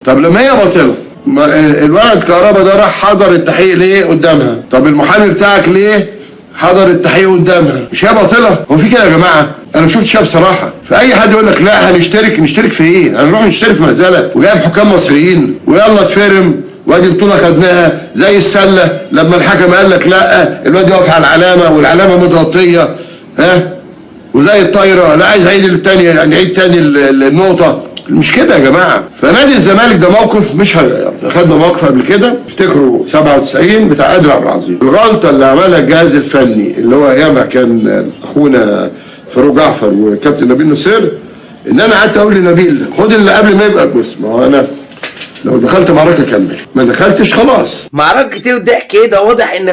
طب لما هي باطله، الولد كهربا ده راح حضر التحقيق ليه قدامها؟ طب المحامي بتاعك ليه حضر التحقيق قدامها؟ مش هي باطله؟ هو في كده يا جماعة؟ انا ما شفتش كده بصراحة. فاي حد يقول لك لا هنشترك، نشترك في ايه؟ هنروح نشترك في مهزله وجايب حكام مصريين ويلا تفرم وادي بطوله خدناها زي السلة لما الحكم قال لك لا الواد يقف على العلامة والعلامة متغطيه، ها، وزي الطايره لا عايز عيد الثانية، يعني عيد تاني النقطة. مش كده يا جماعة. فنادي الزمالك ده موقف مش هيغير. خدنا موقف قبل كده، افتكروا 97 بتاع قادر عبد العظيم، الغلطة اللي عملها الجهاز الفني اللي هو ايامها كان اخونا فاروق جعفر وكابتن نبيل نصير، ان انا قعدت اقول لنبيل خد اللي قبل ما يبقى. بص، ما هو انا لو دخلت معركة كمل، ما دخلتش خلاص. معركة ايه وضحك ايه؟ ده واضح ان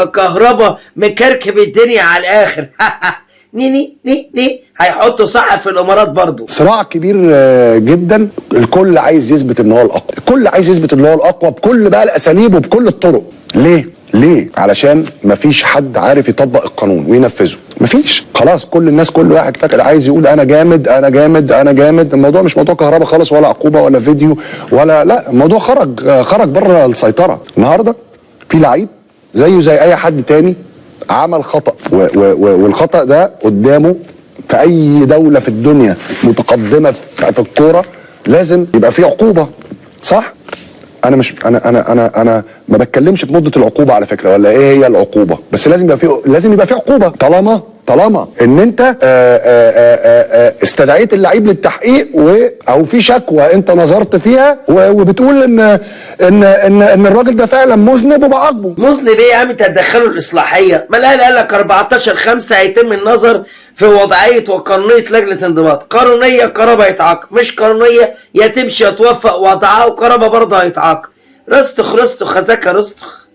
كهربا مكركب الدنيا على الاخر. ني ني ني ني هيحطوا صح في الامارات برضو. صراع كبير جدا. الكل عايز يثبت ان هو الاقوى، الكل عايز يثبت ان هو الاقوى بكل بقى الاساليب وبكل الطرق. ليه؟ ليه؟ علشان مفيش حد عارف يطبق القانون وينفذه، مفيش. خلاص كل الناس، كل واحد فاكر عايز يقول انا جامد انا جامد انا جامد. الموضوع مش موضوع كهرباء خالص، ولا عقوبه ولا فيديو ولا لا، الموضوع خرج بره السيطرة. النهارده في لعيب زيه زي اي حد تاني عمل خطأ، و و و والخطأ ده قدامه في اي دولة في الدنيا متقدمة في الكورة لازم يبقى في عقوبة، صح؟ انا مش انا انا انا انا ما بتكلمش في مدة العقوبة على فكرة ولا ايه هي العقوبة، بس لازم يبقى في عقوبة طالما ان انت استدعيت اللعيب للتحقيق او في شكوى انت نظرت فيها وبتقول ان الراجل ده فعلا مذنب وبعاقبه. مذنب ايه يا عم؟ انت هتدخله الاصلاحية؟ ما الاهلي قال لك 14/5 هيتم النظر في وضعية وقانونيه لجنة انضباط. قانونية كهربا هيتعاقب، مش قانونية يا تمشي يا توفق وضعها، وكهربا برضه هيتعاقب. رستخ رستخ خزاكه رستخ.